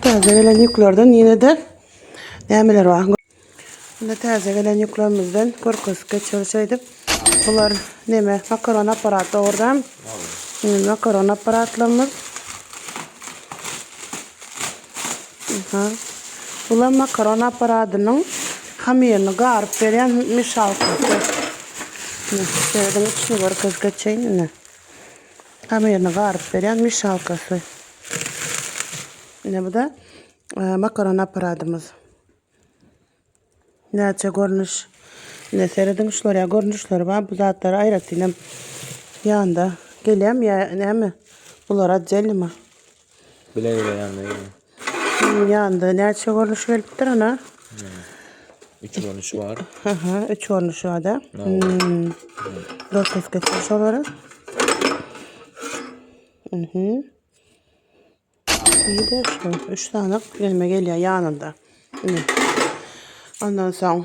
Täze gelen ýüklerden ýene-de nämeler bar? Indi täze gelen ýüklerimizden görkezip geçeli şeýdip. Bular neme? Makaron apparat dogrudan. Indi makaron apparatlarymyz. Aha. Bular makaron apparatynyň hamyryny garyp berýän mişalkasy. Serediň içini görkezip geçeýin indi. Hamyryny garyp berýän mişalkasy. Ine bu-da makaron apparatymyz. Näçe görnüş. Ine serediň şular ýa görnüşleri bar. Bu zatlar aýratyn hem ýanda gelýärmi ýa näme? Bular otdelnymy? Bile bile ýanda gelýär. Ýanda näçe görnüş gelipdir ana? Üç görnüşi bar. Aha, üç görnüşi bar da. Hmm. Görkezip geçelim şolary. Mhm. Bir de şu üç sany neme gelýär ýanynda. Ine. Ondan soň.